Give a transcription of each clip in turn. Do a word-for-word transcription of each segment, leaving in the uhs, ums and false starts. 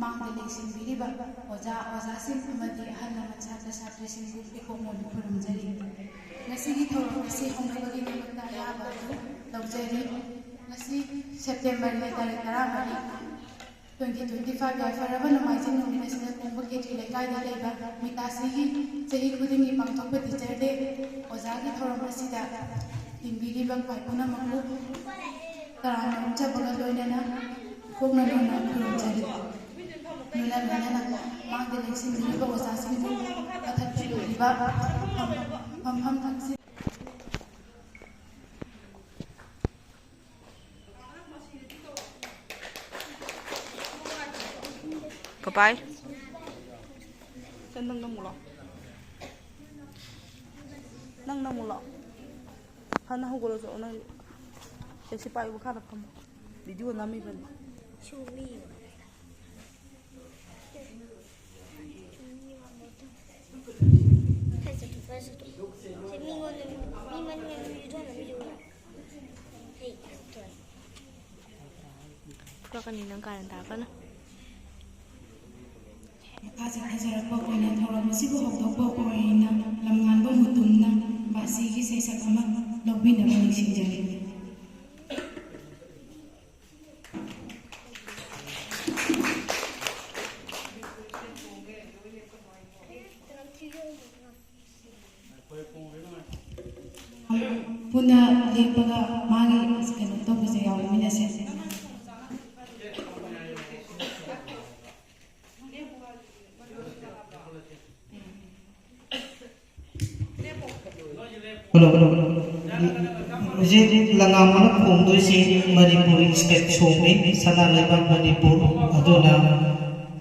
ꯃꯥꯡꯗ ꯂꯦꯡꯁꯤꯟꯕꯤꯔꯤꯕ ꯑꯣꯖꯥ, ꯑꯣꯖꯥꯁꯤꯡ ꯑꯃꯗꯤ ꯑꯍꯜ ꯂꯃꯟ, ꯁꯥꯇ꯭ꯔ ꯁꯥꯇ꯭ꯔꯤꯁꯤꯡꯕꯨ ꯏꯀꯣꯛꯅꯅ ꯈꯨꯔꯨꯝꯖꯔꯤ꯫ ꯉꯁꯤꯒꯤ ꯊꯧꯔꯝ ꯑꯁꯤ ꯍꯧꯅꯕꯒꯤꯗꯃꯛꯇ ꯑꯌꯥꯕ ꯑꯗꯨ ꯂꯧꯖꯔꯤ꯫ ꯉꯁꯤ ꯁꯦꯞꯇꯦꯝꯕꯔꯒꯤ ꯇꯥꯔꯤꯛ ꯇꯔꯥꯃꯔꯤ, twenty twenty five, ꯌꯥꯏꯐꯔꯕ ꯅꯣꯡꯃꯥꯏꯖꯤꯡ ꯅꯨꯃꯤꯠ ꯑꯁꯤꯗ ꯀꯣꯡꯕ ꯀꯦꯇ꯭ꯔꯤ ꯂꯩꯀꯥꯏꯗ ꯂꯩꯕ ꯃꯤꯇꯥꯁꯤꯒꯤ ꯆꯍꯤ ꯈꯨꯗꯤꯡꯒꯤ ꯄꯥꯡꯊꯣꯛꯄ Teacher Day ꯑꯣꯖꯥꯒꯤ ꯊꯧꯔꯝ ꯑꯁꯤꯗ ꯇꯤꯟꯕꯤꯔꯤꯕ ꯈ꯭ꯋꯥꯏ ꯄꯨꯝꯅꯃꯛꯄꯨ ꯇꯔꯥꯝꯅ ꯑꯣꯛꯆꯕꯒ ꯂꯣꯏꯅꯅ ꯄꯨꯛꯅꯤꯡ ꯍꯨꯅ ꯈꯨꯔꯨꯝꯖꯔꯤ꯫ ꯂꯣꯏꯅ ꯂꯣꯏꯅꯅ ꯃꯥꯡꯗ ꯂꯦꯡꯁꯤꯟꯕꯤꯔꯤꯕ ꯑꯣꯖꯥꯁꯤꯡꯕꯨ ꯃꯊꯛ ꯄꯤꯔꯤꯕ ꯐꯝꯐꯝ ꯊꯛꯁꯤ꯫ ꯄꯄꯥꯏ꯫ ꯅꯪ ꯅꯪ ꯂꯥꯛꯑꯣ꯫ ꯅꯪ ꯅꯪ ꯂꯥꯛꯑꯣ꯫ ꯍꯥꯟꯅ ꯍꯧꯒꯠꯂꯣ ꯆꯠꯂꯣ ꯅꯪ꯫ ꯁꯦ ꯁꯤ ꯄꯥꯏꯌꯨ ꯃꯈꯥꯗ ꯐꯝꯃꯣ꯫ Video ꯅꯝꯃꯤꯕꯅꯤ꯫ ꯐꯨꯔꯛꯀꯅꯤ ꯅꯪ ꯀꯥꯔꯟ ꯇꯥꯔꯛꯀꯅꯨ꯫ ꯃꯈꯥ ꯆꯠꯊꯖꯔꯛꯄ ꯑꯣꯏꯅ ꯊꯧꯔꯝ ꯑꯁꯤꯕꯨ ꯍꯧꯗꯣꯛꯄ ꯑꯣꯏꯅ ꯂꯝꯉꯥꯟꯕ ꯃꯨꯇꯨꯝꯅ ꯕꯥꯁꯤꯒꯤ ꯁꯩꯁꯛ ꯑꯃ ꯂꯧꯕꯤꯅꯕ ꯅꯤꯡꯁꯤꯡꯖꯔꯤ꯫ ꯄꯨꯟꯅ ꯂꯦꯞꯄꯒ ꯃꯥꯒꯤ ꯀꯩꯅꯣ ꯇꯧꯕꯁꯦ ꯌꯥꯎꯃꯤꯟꯅꯁꯦ꯫ Hello, hello, hello. ꯍꯧꯖꯤꯛ ꯂꯉꯥꯝ ꯑꯃ ꯈꯣꯡꯗꯣꯏꯁꯤ ꯃꯅꯤꯄꯨꯔ State Songꯅꯤ, ꯁꯅꯥ ꯂꯩꯕꯥꯛ ꯃꯅꯤꯄꯨꯔ꯫ ꯑꯗꯨꯅ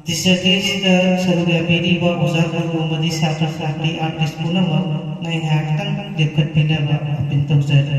Teacher Day ꯁꯤꯗ ꯁꯔꯨꯛ ꯌꯥꯕꯤꯔꯤꯕ ꯑꯣꯖꯥ ꯒꯨꯔꯨ ꯑꯃꯗꯤ ꯁꯥꯇ꯭ꯔ ꯁꯥꯇ꯭ꯔꯤ artist ꯄꯨꯝꯅꯃꯛ ꯉꯥꯏꯍꯥꯛꯇꯪ ꯂꯦꯞꯈꯠꯄꯤꯅꯕ appeal ꯇꯧꯖꯔꯤ꯫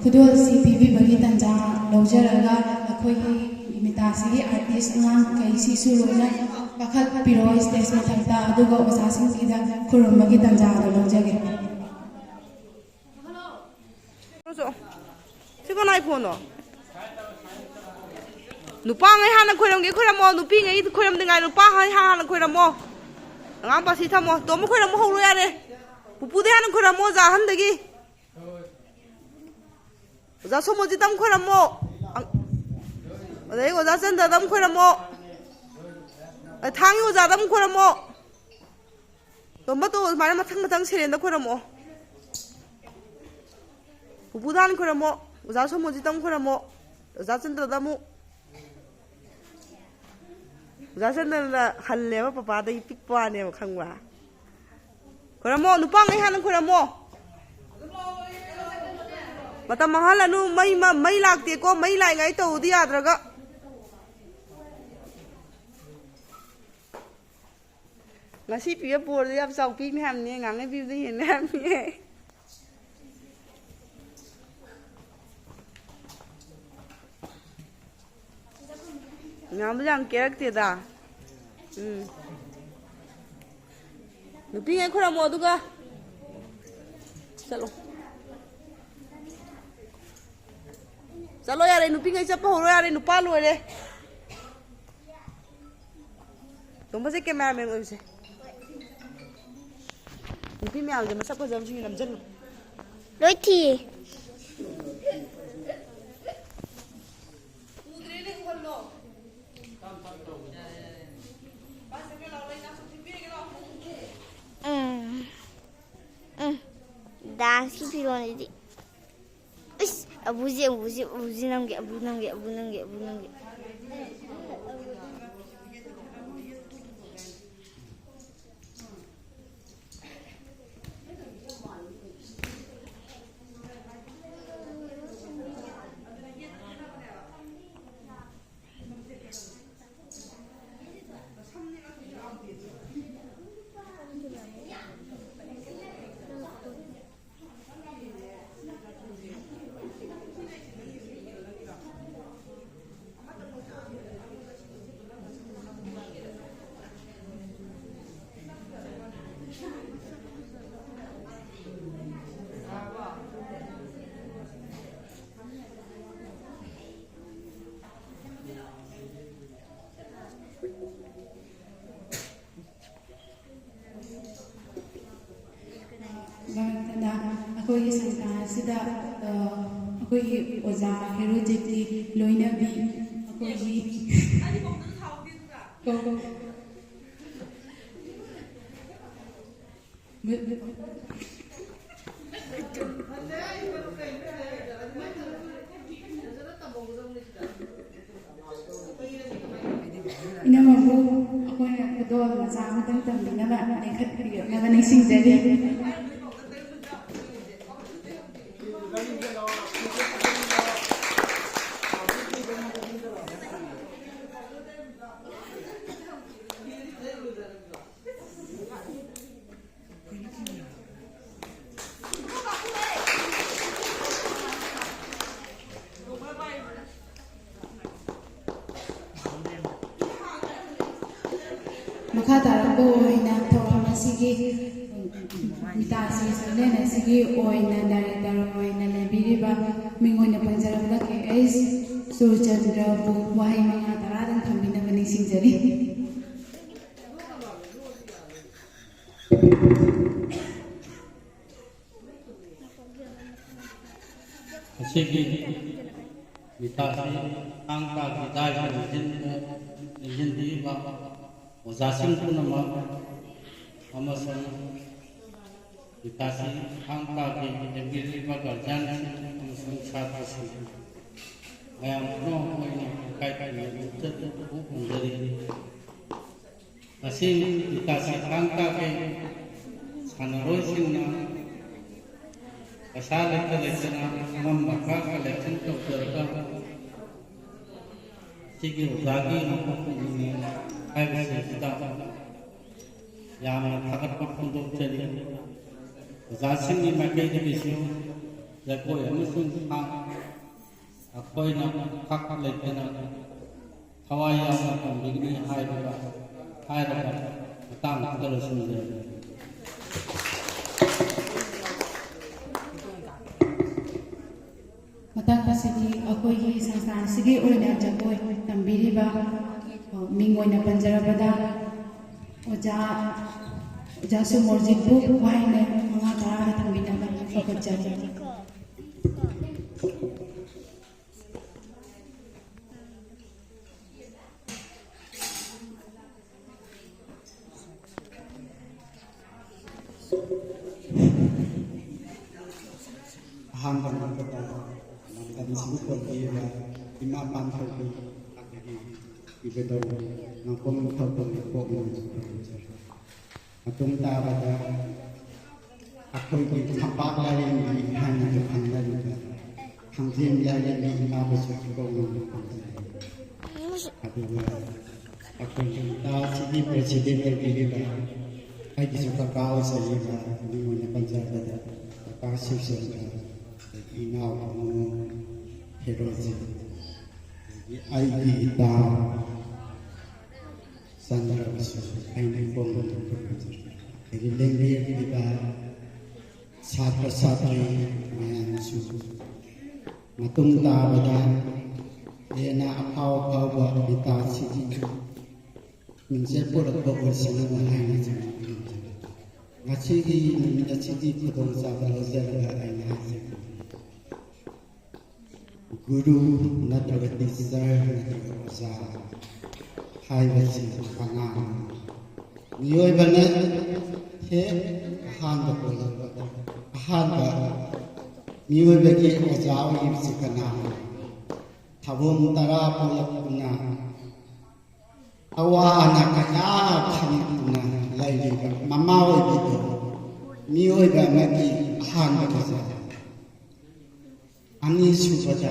ꯈꯨꯗꯣꯜꯁꯤ ꯄꯤꯕꯤꯕꯒꯤ ꯇꯥꯟꯖꯥ ꯂꯧꯖꯔꯒ ꯑꯩꯈꯣꯏꯒꯤ ꯃꯤꯇꯥꯁꯤꯒꯤ ꯑꯥꯔꯇꯤꯁ ꯑꯉꯥꯡꯈꯩꯁꯤꯁꯨ ꯂꯣꯏꯅ ꯀꯥꯈꯠꯄꯤꯔꯣ ꯁ꯭ꯇꯦꯖ ꯃꯊꯛꯇ, ꯑꯗꯨꯒ ꯑꯣꯖꯥꯁꯤꯡꯁꯤꯗ ꯈꯨꯔꯨꯝꯕꯒꯤ ꯇꯥꯟꯖꯥꯗꯣ ꯂꯧꯖꯒꯦ꯫ ꯁꯤ ꯀꯅꯥꯏ ꯐꯣꯟꯅꯣ? ꯅꯨꯄꯥꯉꯩ ꯍꯥꯟꯅ ꯈꯣꯏꯔꯝꯒꯦ ꯈꯣꯏꯔꯝꯃꯣ, ꯅꯨꯄꯤꯉꯩ ꯈꯣꯏꯔꯝꯗ꯭ꯔꯤꯉꯥꯏ ꯅꯨꯄꯥꯉꯩ ꯍꯥꯟꯅ ꯈꯣꯏꯔꯝꯃꯣ꯫ ꯑꯉꯥꯡ ꯄꯥꯁꯤ ꯊꯝꯃꯣ, ꯇꯣꯝꯕ ꯈꯣꯏꯔꯝꯕ ꯍꯧꯔꯣ ꯌꯥꯔꯦ꯫ ꯄꯨꯄꯨꯗꯩ ꯍꯥꯟꯅ ꯈꯣꯏꯔꯝꯃꯣ, ꯑꯣꯖꯥ ꯑꯍꯟꯗꯒꯤ꯫ ꯑꯣꯖꯥ ꯁꯣꯃꯣꯖꯤꯠꯇ ꯑꯃ ꯈꯣꯏꯔꯝꯃꯣ꯫ ꯑꯪ-, ꯑꯗꯩ ꯑꯣꯖꯥ ꯆꯟꯗ꯭ꯔꯗ ꯑꯃ ꯈꯣꯏꯔꯝꯃꯣ꯫ ꯑ, ꯊꯥꯡꯒꯤ ꯑꯣꯖꯥꯗ ꯑꯃ ꯈꯣꯏꯔꯝꯃꯣ꯫ ꯇꯣꯝꯕ ꯇꯣ, ꯑꯗꯨꯃꯥꯏꯅ ꯃꯊꯪ ꯃꯊꯪ ꯁꯦꯔꯦꯟꯗ ꯈꯣꯏꯔꯝꯃꯣ꯫ ꯄꯨꯄꯨꯗ ꯍꯥꯟꯅ ꯈꯣꯏꯔꯝꯃꯣ꯫ ꯑꯣꯖꯥ ꯁꯣꯃꯣꯖꯤꯠꯇ ꯑꯃꯨꯛ ꯈꯣꯏꯔꯝꯃꯣ꯫ ꯑꯣꯖꯥ ꯆꯟꯗ꯭ꯔꯗ ꯑꯃꯨꯛ꯫ ꯑꯣꯖꯥ ꯆꯟꯗ꯭ꯔꯅ ꯍꯜꯂꯦꯕ, ꯄꯄꯥꯗꯒꯤ ꯄꯤꯛꯄ ꯋꯥꯅꯦꯕ, ꯈꯪꯕ꯭ꯔꯥ? ꯈꯣꯏꯔꯝꯃꯣ, ꯅꯨꯄꯥꯉꯩ ꯍꯥꯟꯅ ꯈꯣꯏꯔꯝꯃꯣ꯫ ꯃꯇꯝ ꯃꯥꯡꯍꯜꯂꯅꯨ, ꯃꯩ ꯃ-, ꯃꯩ ꯂꯥꯛꯇꯦꯀꯣ, ꯃꯩ ꯂꯥꯛꯏꯉꯩ ꯇꯧꯕꯗꯤ ꯌꯥꯗ꯭ꯔꯒ꯫ ꯉꯁꯤ ꯄꯤꯕ ꯕꯣꯔꯗꯣ ꯌꯥꯝ ꯆꯥꯎ ꯄꯤꯅꯤ ꯍꯥꯏꯕꯅꯦ, ꯉꯥꯡꯅꯕꯤꯕꯗ ꯍꯦꯟꯅ ꯍꯥꯏꯕꯅꯦ꯫ ꯉꯥꯡꯕ ꯌꯥꯝ ꯀꯦꯔꯛꯇꯦꯗ꯫ ꯎꯝ꯫ ꯅꯨꯄꯤꯉꯩ ꯈꯣꯏꯔꯝꯃꯣ ꯑꯗꯨꯒ ꯆꯠꯂꯣ꯫ ꯆꯠꯂꯣ ꯌꯥꯔꯦ, ꯅꯨꯄꯤꯉꯩ ꯆꯠꯄ ꯍꯧꯔꯣ ꯌꯥꯔꯦ, ꯅꯨꯄꯥ ꯂꯣꯏꯔꯦ꯫ ꯇꯣꯝꯕꯁꯦ ꯀꯦꯃꯦꯔꯥꯃꯦꯟ ꯑꯣꯏꯔꯨꯁꯦ꯫ ꯅꯨꯄꯤ ꯃꯌꯥꯝꯁꯦ ꯃꯁꯛ ꯐꯖꯕꯁꯤꯡꯁꯦ ꯅꯝꯁꯤꯜꯂꯨ꯫ ꯂꯣꯏ ꯊꯤꯌꯦ꯫ ꯎꯗ꯭ꯔꯦꯅꯦ, ꯎꯍꯜꯂꯣ꯫ ꯎꯝ꯫ ꯎꯝ꯫ ꯗꯥꯟꯁꯀꯤ ꯐꯤꯔꯣꯜꯁꯤꯗꯤ꯫ ꯏꯁ, ꯑꯕꯨꯖꯤ, ꯑꯕꯨꯖꯤ, ꯑꯕꯨꯖꯤ ꯅꯝꯒꯦ, ꯑꯕꯨ ꯅꯝꯒꯦ, ꯑꯕꯨ ꯅꯝꯒꯦ, ꯑꯕꯨ ꯅꯝꯒꯦ꯫ ꯃꯔꯛ ꯊꯠꯅ ꯑꯩꯈꯣꯏꯒꯤ ꯁꯪꯁꯊꯥꯟ ꯑꯁꯤꯗ, ꯑ, ꯑꯩꯈꯣꯏꯒꯤ ꯑꯣꯖꯥ ꯍꯦꯔꯣꯖꯤꯠꯀꯤ ꯂꯣꯏꯅꯕꯤ, ꯑꯩꯈꯣꯏꯒꯤ ꯀꯧ-, ꯀꯧ-, ꯏꯅꯝꯃꯕꯨ ꯑꯩꯈꯣꯏꯅ ꯈꯨꯗꯣꯜ ꯃꯆꯥ ꯑꯃꯇꯪ ꯇꯝꯕꯤꯅꯕ ꯂꯦꯡꯈꯠꯄꯤꯔꯛꯅꯕ ꯅꯤꯡꯁꯤꯡꯖꯔꯤ꯫ ꯃꯈꯥ ꯇꯥꯔꯛꯄ ꯑꯣꯏꯅ ꯊꯧꯔꯝ ꯑꯁꯤꯒꯤ ꯃꯤꯇꯥꯁꯤ ꯁꯪꯂꯦꯟ ꯑꯁꯤꯒꯤ ꯑꯣꯏꯅ ꯗꯥꯏꯔꯦꯛꯇꯔ ꯑꯣꯏꯅ ꯂꯩꯕꯤꯔꯤꯕ ꯃꯤꯡ ꯑꯣꯏꯅ ꯄꯟꯖꯔꯕꯗ ꯀꯦ ꯑꯩꯆ ꯁꯨꯔꯆꯟꯗ꯭ꯔꯕꯨ ꯋꯥꯍꯩ ꯃꯉꯥ ꯇꯔꯥꯗꯪ ꯊꯝꯕꯤꯅꯕ ꯅꯤꯡꯁꯤꯡꯖꯔꯤ꯫ ꯉꯁꯤꯒꯤ ꯃꯤꯇꯥꯁꯤ ꯊꯥꯡ ꯇꯥꯒꯤ ꯗꯥꯏꯕ ꯂꯦꯡꯁꯤꯟꯕ, ꯂꯦꯡꯁꯤꯟꯕꯤꯔꯤꯕ ꯑꯣꯖꯥꯁꯤꯡ ꯄꯨꯝꯅꯃꯛ ꯑꯃꯁꯨꯡ ꯃꯤꯇꯥꯁꯤ ꯊꯥꯡ ꯇꯥꯒꯤ ꯂꯦꯡꯕꯤꯔꯤꯕ ꯒꯥꯔꯖꯤꯌꯥꯟꯁꯤꯡ ꯁꯥꯇ꯭ꯔꯁꯤꯡ ꯃꯌꯥꯝ ꯄꯨꯝꯅꯃꯛ ꯑꯩꯅ ꯏꯀꯥꯏ ꯈꯨꯝꯅꯕ ꯐꯣꯡꯗꯣꯛꯆꯔꯤ꯫ ꯉꯁꯤ ꯅꯤꯇꯥꯁꯤ ꯊꯥꯡ ꯇꯥꯒꯤ ꯁꯥꯟꯅꯔꯣꯏꯁꯤꯡꯅ ꯄꯩꯁꯥ ꯂꯩꯇ ꯂꯩꯇꯅ ꯑꯉꯝꯕ ꯈꯔ ꯀꯂꯦꯛꯁꯟ ꯇꯧꯖꯔꯒ ꯁꯤꯒꯤ ꯑꯣꯖꯥꯒꯤ ꯃꯀꯣꯛ ꯄꯨꯛꯅꯤꯡꯅꯤ ꯍꯥꯏꯕꯁꯤꯗ ꯌꯥꯝꯅ ꯊꯥꯒꯠꯄ ꯐꯣꯡꯗꯣꯛꯆꯔꯤ꯫ ꯑꯣꯖꯥꯁꯤꯡꯒꯤ ꯃꯥꯏꯀꯩꯗꯒꯤꯁꯨ ꯖꯒꯣꯏ ꯑꯃꯁꯨꯡ ꯊꯥꯡ ꯑꯩꯈꯣꯏꯅ ꯈꯛ ꯂꯩꯇꯅ ꯊꯋꯥꯏ ꯌꯥꯎꯅ ꯇꯝꯕꯤꯒꯅꯤ ꯍꯥꯏꯕ ꯍꯥꯏꯔꯒ ꯃꯇꯥꯡ ꯑꯁꯤꯗ ꯂꯣꯏꯁꯤꯟꯖꯔꯒꯦ꯫ ꯃꯇꯥꯡ ꯑꯁꯤꯗꯤ ꯑꯩꯈꯣꯏꯒꯤ ꯁꯪꯁꯊꯥꯟ ꯑꯁꯤꯒꯤ ꯑꯣꯏꯅ ꯖꯒꯣꯏ ꯇꯝꯕꯤꯔꯤꯕ, ꯑ, ꯃꯤꯡ ꯑꯣꯏꯅ ꯄꯟꯖꯔꯕꯗ ꯑꯣꯖꯥ, ꯑꯣꯖꯥ ꯁꯨꯃꯣꯔꯖꯤꯠꯄꯨ ꯋꯥꯍꯩ ꯃꯉꯥ ꯇꯔꯥ ꯊꯝꯕꯤꯅꯕ ꯐꯒꯠꯆꯔꯤ꯫ ꯑꯍꯥꯟꯕ ꯃꯛꯇꯗ ꯂꯝꯗꯝꯁꯤꯕꯨ ꯀꯣꯟꯕꯤꯔꯤꯕ ꯏꯃꯥ ꯄꯥꯟꯊꯣꯏꯕꯤ ꯑꯗꯒꯤ ꯏꯕꯨꯙꯧ ꯉꯥꯄ꯭ꯔꯨꯝ ꯅꯤꯡꯊꯧ ꯄꯥꯜ ꯏꯀꯣꯛ ꯃꯣꯏꯕꯨ ꯈꯨꯔꯨꯝꯖꯔꯤ꯫ ꯃꯇꯨꯡ ꯇꯥꯕꯗ ꯑꯩꯈꯣꯏꯒꯤ ꯐꯝꯄꯥꯛ ꯂꯥꯏꯔꯦꯝꯕꯤ ꯍꯥꯏꯅꯁꯨ ꯈꯪꯅꯔꯤꯕ ꯈꯥꯡꯖꯦꯝ ꯂꯥꯏꯔꯦꯝꯕꯤ ꯏꯃꯥꯕꯨꯁꯨ ꯏꯀꯣꯛ ꯃꯣꯏꯕꯨ ꯈꯨꯔꯨꯝꯖꯔꯤ꯫ ꯑꯗꯨꯒ ꯑꯩꯈꯣꯏꯒꯤ ꯍꯞꯇꯥ ꯑꯁꯤꯒꯤ ꯄ꯭ꯔꯦꯁꯤꯗꯦꯟ ꯑꯣꯏꯕꯤꯔꯤꯕ ꯑꯩꯒꯤꯁꯨ ꯀꯀꯥ ꯑꯣꯏꯖꯔꯤꯕ ꯃꯤꯡ ꯑꯣꯏꯅ ꯄꯟꯖꯔꯕꯗ ꯀꯀꯥ ꯁꯤꯕꯆꯟꯗ꯭ꯔ, ꯑꯗꯒꯤ ꯏꯅꯥꯎ ꯑꯃꯅ ꯍꯦꯔꯣꯖꯤꯠ, ꯑꯗꯒꯤ ꯑꯩꯒꯤ ꯏꯇꯥ ꯆꯟꯗ꯭ꯔꯕꯁꯨ ꯑꯩꯅ ꯏꯀꯣꯛ ꯃꯣꯏꯕꯨ ꯈꯨꯔꯨꯝꯖꯔꯤ꯫ ꯑꯗꯒꯤ ꯂꯦꯡꯕꯤꯔꯛꯂꯤꯕ ꯁꯥꯇ꯭ꯔ ꯁꯥꯇ꯭ꯔꯤ ꯃꯌꯥꯝꯁꯨ ꯃꯇꯨꯡ ꯇꯥꯕꯗ ꯍꯦꯟꯅ ꯑꯐꯥꯎ ꯑꯐꯥꯎꯕ ꯅꯤꯇꯥꯁꯤꯡꯒꯤ ꯃꯤꯡꯆꯠ ꯄꯨꯔꯛꯄ ꯑꯣꯏꯁꯅꯨ ꯍꯥꯏꯅ ꯆꯥꯎꯅ ꯈꯨꯔꯨꯝꯖꯔꯤ꯫ ꯉꯁꯤꯒꯤ ꯅꯨꯃꯤꯠ ꯑꯁꯤꯒꯤ ꯈꯨꯗꯣꯡꯆꯥꯕ ꯂꯧꯖꯔꯒ ꯑꯩꯅ ꯍꯥꯏꯖꯒꯦ꯫ ꯒꯨꯔꯨ ꯅꯠꯇ꯭ꯔꯒ ꯇꯤꯆꯔ ꯅꯠꯇ꯭ꯔꯒ ꯑꯣꯖꯥ ꯍꯥꯏꯕꯁꯤ ꯑꯉꯥꯡ ꯃꯤꯑꯣꯏꯕꯅ ꯍꯦꯛ ꯑꯍꯥꯟꯕ ꯄꯣꯛꯂꯛꯄꯗ ꯑꯍꯥꯟꯕ ꯃꯤꯑꯣꯏꯕꯒꯤ ꯑꯣꯖꯥ ꯑꯣꯏꯔꯤꯕꯁꯤ ꯀꯅꯥꯅꯣ? ꯊꯥꯕꯣꯡ ꯇꯔꯥ ꯄꯣꯛꯂꯛꯇꯨꯅ ꯑꯋꯥ ꯑꯅꯥ ꯀꯌꯥ ꯈꯪꯗꯨꯅ ꯂꯩꯔꯤꯕ ꯃꯃꯥ ꯑꯣꯏꯕꯤꯗꯣ ꯃꯤꯑꯣꯏꯕ ꯑꯃꯒꯤ ꯑꯍꯥꯟꯕ ꯑꯣꯖꯥ꯫ ꯑꯅꯤꯁꯨꯕꯗ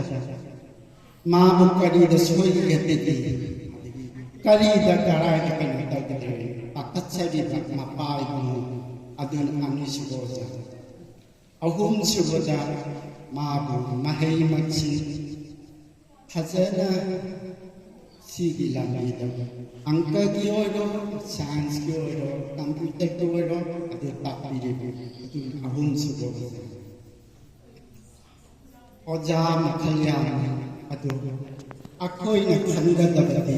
ꯃꯥꯕꯨ ꯀꯔꯤꯗ ꯁꯣꯏꯒꯗꯒꯦ, ꯀꯔꯤꯗ ꯀꯔꯥꯏꯗ ꯀꯩꯅꯣ ꯇꯧꯒꯗꯒꯦ ꯄꯥꯈꯠꯆꯔꯤꯕ ꯃꯄꯥ ꯏꯕꯨꯡꯉꯣ ꯑꯗꯨꯅ ꯑꯅꯤꯁꯨꯕ ꯑꯣꯖꯥ꯫ ꯑꯍꯨꯝꯁꯨꯕꯗ ꯃꯥꯕꯨ ꯃꯍꯩ ꯃꯁꯤꯡ ꯐꯖꯅ ꯁꯤꯒꯤ ꯂꯝꯕꯤꯗ ꯑꯪꯀꯒꯤ ꯑꯣꯏꯔꯣ, ꯁꯥꯏꯟꯁꯀꯤ ꯑꯣꯏꯔꯣ, ꯀꯝꯄ꯭ꯌꯨꯇꯔꯒꯤ ꯑꯣꯏꯔꯣ, ꯑꯗꯨ ꯇꯥꯛꯄꯤꯔꯤꯕ ꯑꯗꯨꯅ ꯑꯍꯨꯝꯁꯨꯕ ꯑꯣꯖꯥ꯫ ꯑꯣꯖꯥ ꯃꯈꯜ ꯌꯥꯝꯃꯤ, ꯑꯗꯨꯕꯨ ꯑꯩꯈꯣꯏꯅ ꯈꯟꯒꯗꯕꯗꯤ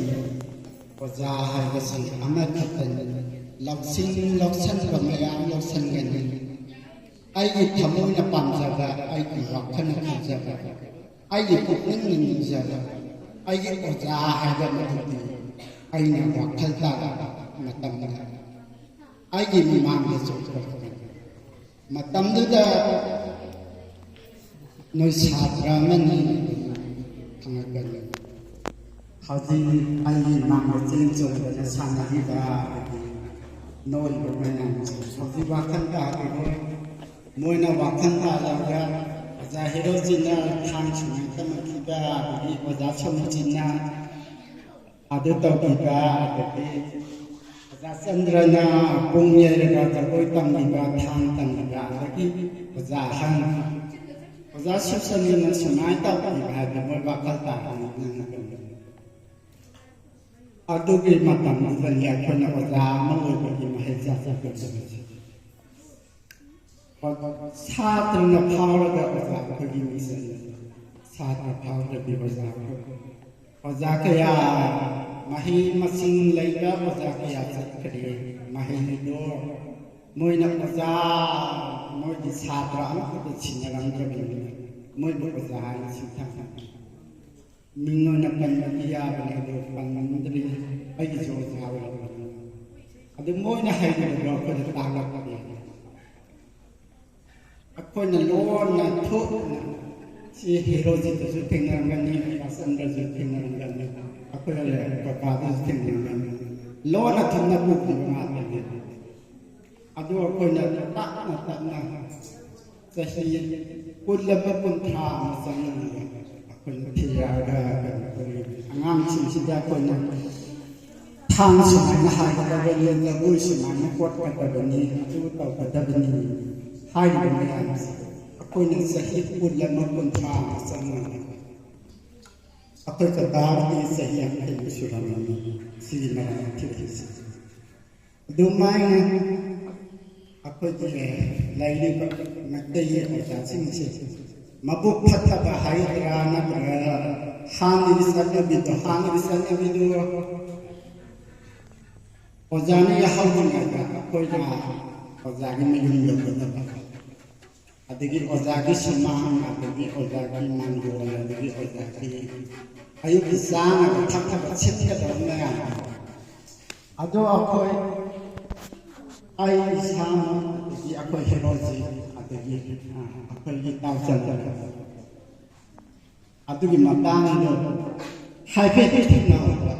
ꯑꯣꯖꯥ ꯍꯥꯏꯕꯁꯤ ꯑꯃꯈꯛꯇꯅꯤ꯫ ꯂꯧꯁꯤꯡ ꯂꯧꯁꯟꯕ ꯃꯌꯥꯝ ꯂꯧꯁꯟꯒꯅꯤ꯫ ꯑꯩꯒꯤ ꯊꯃꯣꯏꯅ ꯄꯥꯝꯖꯕ, ꯑꯩꯒꯤ ꯋꯥꯈꯜꯅ ꯈꯟꯖꯕ, ꯑꯩꯒꯤ ꯄꯨꯛꯅꯤꯡꯅ ꯅꯤꯡꯖꯕ, ꯑꯩꯒꯤ ꯑꯣꯖꯥ ꯍꯥꯏꯕ ꯃꯗꯨꯗꯤ ꯑꯩꯅ ꯋꯥꯈꯜ ꯇꯥꯔꯕ ꯃꯇꯝꯗ ꯑꯩꯒꯤ ꯃꯤꯃꯥꯡꯗ ꯆꯣꯡꯊꯣꯔꯛꯀꯅꯤ꯫ ꯃꯇꯝꯗꯨꯗ ꯅꯣꯏ ꯁꯥꯇ꯭ꯔ ꯑꯃꯅꯤ ꯈꯪꯉꯛꯀꯅꯤ꯫ ꯍꯧꯖꯤꯛ ꯑꯩꯒꯤ ꯃꯥꯡꯗ ꯆꯦꯟ ꯆꯣꯡꯗꯅ ꯁꯥꯟꯅꯔꯤꯕ ꯑꯗꯒꯤ ꯅꯣꯛꯏꯕ ꯃꯌꯥꯝꯁꯦ ꯍꯧꯖꯤꯛ ꯋꯥꯈꯜ ꯇꯥꯈꯤꯔꯣꯏ꯫ ꯃꯣꯏꯅ ꯋꯥꯈꯜ ꯇꯥꯔꯒ ꯑꯣꯖꯥ ꯍꯦꯔꯣꯖꯤꯠꯅ ꯊꯥꯡ ꯁꯨꯃꯥꯏꯅ ꯇꯝꯃꯛꯈꯤꯕ, ꯑꯗꯒꯤ ꯑꯣꯖꯥ ꯁꯣꯃꯣꯖꯤꯠꯅ ꯑꯗꯨ ꯇꯧꯈꯤꯕ, ꯑꯗꯒꯤ ꯑꯣꯖꯥ ꯆꯟꯗ꯭ꯔꯅ ꯄꯨꯡ ꯌꯩꯔꯒ ꯖꯒꯣꯏ ꯇꯝꯕꯤꯕ, ꯊꯥꯡ ꯇꯝꯕꯤꯕ, ꯑꯗꯒꯤ ꯑꯣꯖꯥ ꯑꯍꯟ, ꯑꯣꯖꯥ ꯁꯨꯁꯟꯗꯅ ꯁꯨꯃꯥꯏꯅ ꯇꯧꯈꯤꯕ ꯍꯥꯏꯕꯗꯣ ꯃꯣꯏ ꯋꯥꯈꯜ ꯇꯥꯔꯒ ꯅꯣꯛꯅꯤꯡꯉꯛꯀꯅꯤ꯫ ꯑꯗꯨꯒꯤ ꯃꯇꯝꯗꯨꯗꯅꯤ ꯑꯩꯈꯣꯏꯅ ꯑꯣꯖꯥ ꯑꯃ ꯑꯣꯏꯕꯒꯤ ꯃꯍꯩ ꯆꯥꯖꯒꯗꯕꯁꯦ꯫ ꯁꯥꯇ꯭ꯔꯅ ꯐꯥꯎꯔꯒ ꯑꯣꯖꯥ ꯑꯩꯈꯣꯏꯒꯤ ꯃꯤꯡꯆꯠꯅꯤ꯫ ꯁꯥꯇ꯭ꯔ ꯐꯥꯎꯗ꯭ꯔꯗꯤ ꯑꯣꯖꯥ ꯑꯩꯈꯣꯏ, ꯑꯣꯖꯥ ꯀꯌꯥ, ꯃꯍꯩ ꯃꯁꯤꯡ ꯂꯩꯕ ꯑꯣꯖꯥ ꯀꯌꯥ ꯆꯠꯈ꯭ꯔꯦ꯫ ꯃꯍꯩꯗꯣ ꯃꯣꯏꯅ ꯑꯣꯖꯥ, ꯃꯣꯏꯒꯤ ꯁꯥꯇ꯭ꯔ ꯑꯃꯈꯛꯇ ꯁꯤꯟꯅꯔꯝꯗ꯭ꯔꯕꯅꯤꯅ ꯃꯣꯏꯕꯨ ꯑꯣꯖꯥ ꯍꯥꯏꯅ ꯁꯤꯡꯊꯥꯅꯩ꯫ ꯃꯤꯡ ꯑꯣꯏꯅ ꯄꯟꯕꯗꯤ ꯌꯥꯕꯅꯤ, ꯑꯗꯨ ꯄꯟꯅꯤꯡꯗ꯭ꯔꯤ꯫ ꯑꯩꯒꯤꯁꯨ ꯑꯣꯖꯥ ꯑꯣꯏꯔꯝꯕꯅꯤ꯫ ꯑꯗꯨ ꯃꯣꯏꯅ ꯍꯩꯔꯤꯕꯗꯣ ꯑꯩꯈꯣꯏꯗ ꯇꯥꯛꯂꯛꯄꯅꯤ꯫ ꯑꯩꯈꯣꯏꯅ ꯂꯣꯟꯅ ꯊꯣꯛꯅ ꯁꯤ ꯍꯦꯔꯣꯖꯤꯠꯇꯁꯨ ꯊꯦꯡꯅꯔꯝꯒꯅꯤ, ꯔꯥꯖꯆꯟꯗ꯭ꯔꯁꯨ ꯊꯦꯡꯅꯔꯝꯒꯅꯤ, ꯑꯩꯈꯣꯏ ꯀꯀꯥꯗꯁꯨ ꯊꯦꯡꯅꯔꯝꯒꯅꯤ꯫ ꯂꯣꯟꯅ ꯊꯣꯛꯅ ꯄꯨꯈꯤꯕ ꯉꯥꯛꯇꯅꯤ꯫ ꯑꯗꯨ ꯑꯩꯈꯣꯏꯅ ꯇꯞꯅ ꯇꯞꯅ ꯆꯍꯤ ꯀꯨꯟ ꯑꯃ ꯀꯨꯟꯊ꯭ꯔꯥ ꯑꯃ ꯆꯪꯉꯒ ꯑꯩꯈꯣꯏꯅ ꯊꯤꯔꯛꯑꯒ ꯀꯩꯅꯣ ꯇꯧꯔꯤꯕꯅꯤ꯫ ꯑꯉꯥꯡꯁꯤꯡꯁꯤꯗ ꯑꯩꯈꯣꯏꯅ ꯊꯥꯡ ꯁꯨꯃꯥꯏꯅ ꯍꯥꯏꯒꯗꯕꯅꯤ, ꯖꯒꯣꯏ ꯁꯨꯃꯥꯏꯅ ꯀꯣꯠꯀꯗꯕꯅꯤ, ꯑꯗꯨ ꯇꯧꯒꯗꯕꯅꯤ ꯍꯥꯏꯔꯤꯕ ꯃꯌꯥꯝꯁꯦ ꯑꯩꯈꯣꯏꯅ ꯆꯍꯤ ꯀꯨꯟ ꯑꯃ ꯀꯨꯟꯊ꯭ꯔꯥ ꯑꯃ ꯆꯪꯉꯒ ꯑꯩꯈꯣꯏ ꯀꯀꯥꯒꯤ ꯆꯍꯤ ꯌꯥꯡꯈꯩ ꯁꯨꯔꯝꯃꯅꯤ ꯁꯤꯒꯤ ꯃꯔꯝ ꯊꯤꯔꯛꯏꯁꯦ꯫ ꯑꯗꯨꯃꯥꯏꯅ ꯑꯩꯈꯣꯏꯒꯤ ꯂꯩꯔꯤꯕ ꯃꯩꯇꯩ ꯑꯣꯖꯥꯁꯤꯡꯁꯦ ꯃꯕꯨꯛ ꯐꯠꯇꯕ ꯍꯥꯏꯒꯗ꯭ꯔꯥ ꯅꯠꯇ꯭ꯔꯒ ꯍꯥꯟꯅꯒꯤ ꯆꯠꯅꯕꯤꯗꯣ, ꯍꯥꯟꯅꯒꯤ ꯆꯠꯅꯕꯤꯗꯣ ꯑꯣꯖꯥꯅ ꯌꯥꯍꯧꯗ꯭ꯔꯤꯉꯩꯗ ꯑꯩꯈꯣꯏꯅ ꯑꯣꯖꯥꯒꯤ ꯃꯌꯨꯝ ꯌꯧꯒꯗꯕ, ꯑꯗꯒꯤ ꯑꯣꯖꯥꯒꯤ ꯁꯨꯃꯥꯡ, ꯑꯗꯒꯤ ꯑꯣꯖꯥꯒꯤ ꯃꯥꯡꯒꯣꯜ, ꯑꯗꯒꯤ ꯑꯣꯖꯥꯒꯤ ꯑꯌꯨꯛꯀꯤ ꯆꯥꯅꯕ ꯊꯛꯅꯕ ꯁꯤꯠꯀꯗꯕ ꯃꯌꯥꯝ ꯑꯗꯣ ꯑꯩꯈꯣꯏ, ꯑꯩ ꯏꯁꯥꯃꯛ, ꯑꯗꯒꯤ ꯑꯩꯈꯣꯏ ꯍꯦꯔꯣꯖꯤꯠ, ꯑꯗꯒꯤ ꯑ, ꯑꯩꯈꯣꯏꯒꯤ ꯇꯥꯎꯆꯟꯗ꯭ꯔ, ꯑꯗꯨꯒꯤ ꯃꯇꯥꯡꯗꯣ ꯍꯥꯏꯐꯦꯠꯇꯤ ꯊꯦꯡꯅꯍꯧꯕ꯫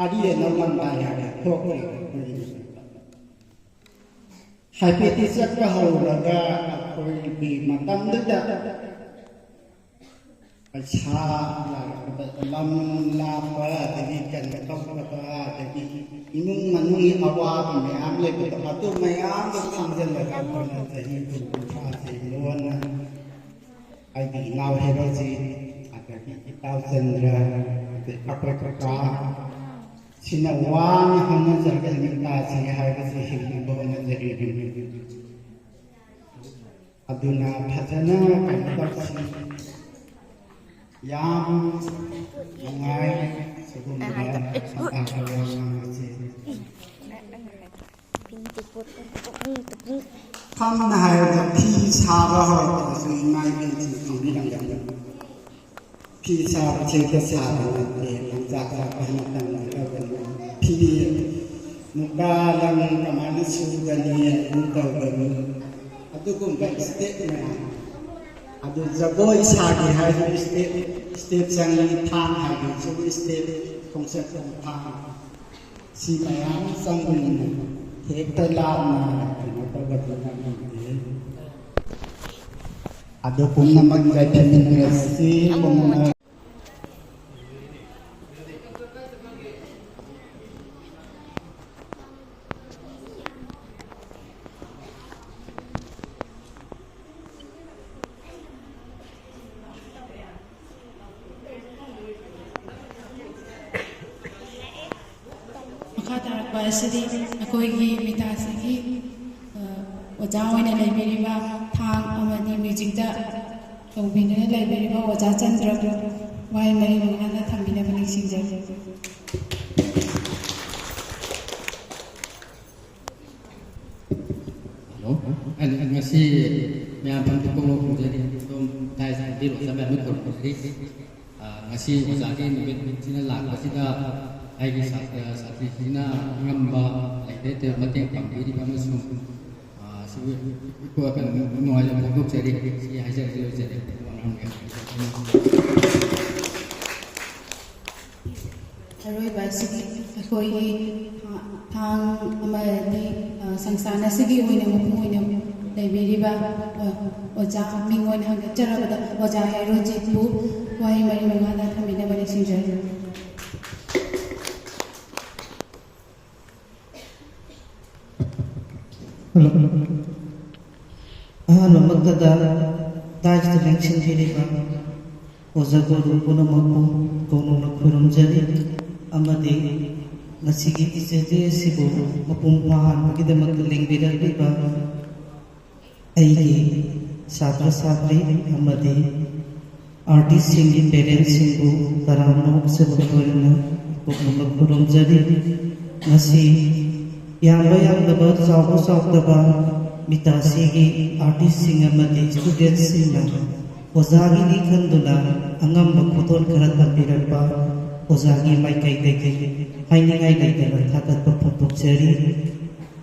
ꯑꯔꯤ ꯑꯅꯧ ꯂꯝꯗꯥꯏ ꯍꯥꯏꯕ ꯊꯣꯛꯈ꯭ꯔꯦ ꯑꯩꯈꯣꯏꯒꯤ꯫ ꯍꯥꯏꯐꯦꯠꯇꯤ ꯆꯠꯄ ꯍꯧꯔꯒ ꯑꯩꯈꯣꯏꯒꯤ ꯃꯇꯝꯗꯨꯗ ꯄꯩꯁꯥ ꯂꯥꯛꯄꯗ ꯂꯝ ꯂꯥꯞꯄ, ꯑꯗꯒꯤ ꯀꯩꯅꯣ ꯇꯧꯗꯕ, ꯑꯗꯒꯤ ꯏꯃꯨꯡ ꯃꯅꯨꯡꯒꯤ ꯑꯋꯥꯕ ꯃꯌꯥꯝ ꯂꯩꯕꯗꯣ, ꯑꯗꯨ ꯃꯌꯥꯝꯗꯣ ꯈꯪꯖꯤꯜꯂꯒ ꯑꯩꯈꯣꯏꯅ ꯆꯍꯤ ꯀꯨꯟ ꯀꯨꯟꯊ꯭ꯔꯥꯁꯦ ꯂꯣꯟꯅ ꯑꯩꯒꯤ ꯏꯅꯥꯎ ꯍꯦꯔꯣꯖꯤꯠ, ꯑꯗꯒꯤ ꯏꯇꯥꯎ ꯆꯟꯗ꯭ꯔ, ꯑꯗꯩ ꯑꯩꯈꯣꯏ ꯀꯀꯥ ꯁꯤꯅ ꯋꯥꯅ ꯍꯣꯠꯅꯖꯔꯒ ꯃꯤꯄꯥꯁꯤ ꯍꯥꯏꯕꯁꯤ ꯍꯤꯡꯅꯕ ꯍꯣꯠꯅꯖꯔꯤꯕꯅꯤ꯫ ꯑꯗꯨꯅ ꯐꯖꯅ ꯀꯩꯅꯣ ꯇꯧꯁꯤ꯫ ꯌꯥꯝ ꯅꯨꯡꯉꯥꯏ ꯁꯤꯒꯨꯝꯕ ꯃꯇꯥꯡꯗ ꯋꯥ ꯉꯥꯡꯕꯁꯤ꯫ ꯁꯝꯅ ꯍꯥꯏꯔꯕꯗ ꯐꯤ ꯁꯥꯕ ꯍꯧꯔꯛꯄꯗꯁꯨ ꯏꯃꯥ ꯏꯕꯦꯟꯁꯤꯡ ꯇꯝꯕꯤꯔꯝꯒꯅꯤ꯫ ꯐꯤ ꯁꯥꯕ ꯆꯦꯛꯇ ꯁꯥꯕ ꯅꯠꯇꯦ, ꯂꯪꯆꯥꯛ ꯆꯥꯛꯄ ꯍꯥꯏꯅ ꯇꯝꯒꯗꯕꯅꯤ꯫ ꯐꯤ ꯃꯨꯀꯥ ꯂꯪ ꯀꯃꯥꯏꯅ ꯁꯨꯒꯅꯤ, ꯑꯗꯨ ꯇꯧꯒꯅꯤ꯫ ꯑꯗꯨ ꯑꯗꯨꯒꯨꯝꯕ ꯁ꯭ꯇꯦꯞ ꯃꯌꯥꯝ ꯑꯗꯨ ꯖꯒꯣꯏ ꯁꯥꯒꯦ ꯍꯥꯏꯔꯁꯨ ꯁ꯭ꯇꯦꯞ, ꯁ꯭ꯇꯦꯞ ꯆꯪꯉꯤ, ꯊꯥꯡ ꯍꯥꯏꯕꯁꯨ ꯁ꯭ꯇꯦꯞ, ꯈꯣꯡꯆꯠ ꯊꯥꯡ, ꯁꯤ ꯃꯌꯥꯝ ꯆꯪꯕꯅꯤꯅ ꯍꯦꯛꯇ ꯂꯥꯞꯅ ꯀꯩꯅꯣ ꯇꯧꯕꯗꯤ ꯉꯝꯗꯦ꯫ ꯑꯗꯨ ꯄꯨꯝꯅꯃꯛ ꯌꯥꯏꯐꯃꯤꯟꯅꯔꯁꯤ꯫ ꯄꯨꯝꯅꯃꯛ꯫ ꯃꯈꯥ ꯇꯥꯔꯛꯄ ꯑꯁꯤꯗꯤ ꯑꯩꯈꯣꯏꯒꯤ ꯃꯤꯇꯥꯁꯤꯒꯤ, ꯑ, ꯑꯣꯖꯥ ꯑꯣꯏꯅ ꯂꯩꯕꯤꯔꯤꯕ ꯊꯥꯡ ꯑꯃꯗꯤ ꯃ꯭ꯌꯨꯖꯤꯛꯇ ꯇꯧꯕꯤꯗꯨꯅ ꯂꯩꯕꯤꯔꯤꯕ ꯑꯣꯖꯥ ꯆꯟꯗ꯭ꯔ ꯋꯥꯍꯩ ꯃꯔꯤ ꯃꯉꯥꯗ ꯊꯝꯕꯤꯅꯕ ꯅꯤꯡꯁꯤꯡꯖꯔꯤ꯫ ꯍꯜꯂꯣ꯫ ꯑꯩ ꯉꯁꯤ ꯃꯌꯥꯝ ꯐꯝꯗ ꯀꯣꯛ ꯈꯨꯝꯖꯔꯤ꯫ ꯑꯗꯣꯝ ꯗꯥꯏꯁ ꯄꯤꯕꯤꯔꯣ, ꯆꯠꯅꯕ ꯈꯨꯔꯨꯝꯖꯔꯤ꯫ ꯑ, ꯉꯁꯤ ꯑꯣꯖꯥꯒꯤ ꯅꯨꯃꯤꯠꯁꯤꯅ ꯂꯥꯛꯄꯁꯤꯗ ꯑꯩꯒꯤ ꯁꯥꯇ꯭ꯔ ꯁꯥꯇ꯭ꯔꯤꯁꯤꯡꯅ ꯑꯉꯝꯕ ꯂꯩꯇ ꯂꯩꯇꯕ ꯃꯇꯦꯡ ꯄꯥꯡꯕꯤꯔꯤꯕ ꯑꯃꯁꯨꯡ, ꯑ, ꯁꯤꯕꯨ ꯀꯩꯅꯣ ꯅꯨꯡꯉꯥꯏꯖꯕ ꯐꯣꯡꯗꯣꯛꯆꯔꯤ꯫ ꯁꯤ ꯍꯥꯏꯖꯔꯒꯦ, ꯂꯣꯏꯖꯔꯦ꯫ ꯋꯥ ꯉꯥꯡꯕ ꯌꯥꯗ꯭ꯔꯦ꯫ ꯑꯔꯣꯏꯕ ꯑꯁꯤꯒꯤ ꯑꯩꯈꯣꯏꯒꯤ ꯊꯥꯡ ꯑꯃꯗꯤ, ꯑ, ꯁꯪꯁꯊꯥꯟ ꯑꯁꯤꯒꯤ ꯑꯣꯏꯅ ꯃꯄꯨꯡ ꯑꯣꯏꯅ ꯂꯩꯕꯤꯔꯤꯕ, ꯑ, ꯑꯣꯖꯥ ꯃꯤꯡ ꯑꯣꯏꯅ ꯍꯪꯒꯠꯆꯔꯕꯗ ꯑꯣꯖꯥ ꯍꯦꯔꯣꯖꯤꯠꯄꯨ ꯋꯥꯍꯩ ꯃꯔꯤ ꯃꯉꯥꯗ ꯊꯝꯕꯤꯅꯕ ꯅꯤꯡꯁꯤꯡꯖꯔꯤ꯫ ꯑꯍꯥꯟꯕꯃꯛꯇꯗ ꯗꯥꯏꯁꯇ ꯂꯦꯡꯁꯤꯟꯕꯤꯔꯤꯕ ꯑꯣꯖꯥ ꯒꯨꯔꯨ ꯄꯨꯝꯅꯃꯛꯄꯨ ꯀꯣꯛꯅꯧꯅ ꯈꯨꯔꯨꯝꯖꯔꯤ, ꯑꯃꯗꯤ ꯉꯁꯤꯒꯤ ꯏꯖꯠ ꯑꯁꯤꯕꯨ ꯃꯄꯨꯡ ꯐꯥꯍꯟꯕꯒꯤꯗꯃꯛꯇ ꯂꯦꯡꯕꯤꯔꯛꯂꯤꯕ ꯑꯩꯒꯤ ꯁꯥꯇ꯭ꯔ ꯁꯥꯇ꯭ꯔꯤ ꯑꯃꯗꯤ ꯑꯥꯔꯇꯤꯁꯁꯤꯡꯒꯤ ꯄꯦꯔꯦꯟꯁꯁꯤꯡꯕꯨ ꯇꯔꯥꯝꯅ ꯑꯣꯛꯆꯕ ꯂꯣꯏꯅꯅ ꯄꯨꯛꯅꯤꯡ ꯈꯨꯔꯨꯝꯖꯔꯤ꯫ ꯉꯁꯤ ꯌꯥꯝꯕ ꯌꯥꯝꯗꯕ, ꯆꯥꯎꯕ ꯆꯥꯎꯗꯕ, ꯃꯤꯇꯥꯁꯤꯒꯤ ꯑꯥꯔꯇꯤꯁꯁꯤꯡ ꯑꯃꯗꯤ ꯁ꯭ꯇꯨꯗꯦꯟꯠꯁꯤꯡꯅ ꯑꯣꯖꯥꯒꯤꯅꯤ ꯈꯟꯗꯨꯅ ꯑꯉꯝꯕ ꯈꯨꯗꯣꯜ ꯈꯔ ꯇꯝꯕꯤꯔꯛꯄ ꯑꯣꯖꯥꯒꯤ ꯃꯥꯏꯀꯩꯗꯒꯤ ꯍꯥꯏꯅꯤꯡꯉꯥꯏ ꯂꯩꯇꯅ ꯊꯥꯒꯠꯄ ꯐꯣꯡꯗꯣꯛꯆꯔꯤ꯫